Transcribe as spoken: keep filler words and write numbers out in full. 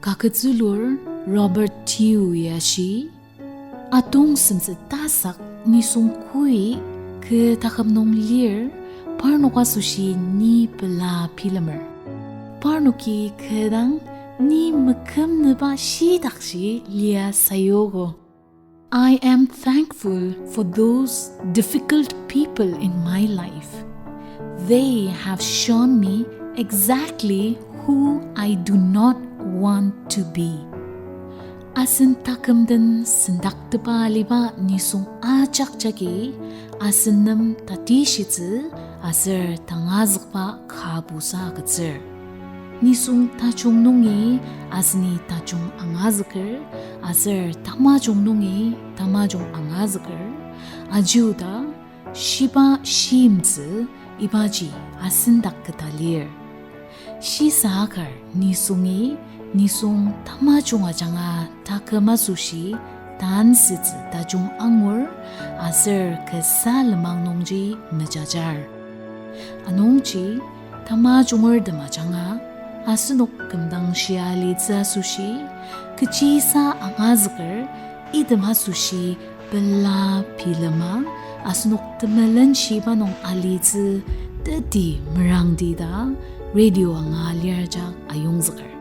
Kaketzülur Robert Tew-i ashi, atong semtsü tasak nisung koi kü taküm nung lir, parnok asoshi ni pela bilemer. Parnoki kü dang ni mekümnüba shidakji lia sayogo. I am thankful for those difficult people in my life. They have shown me exactly who I do not want to be. Asen taküm den sendaktepa aliba nisung ajak jagi asen nem tatishitsü aser tangazükba kabusa agütsür. Nisung tajung nungi aseni tajung angazüker, aser tamajung nungi tamajung angazüker, ajiuda shiba shimtsü ibaji asen dak keta lir. Shisa akar nisungi nisung tamajung ajanga taküm asoshi tansütsü tajung angur aser kasa lenmang nungji mejajar. Anungji tamajungertem ajanga asenok kümdang shia alitsü asoshi kechisa angazüker item asoshi pela bilema asenok temelenshiba nung alitsü teti merangdi ta radio anga lir ajak ayongzüker.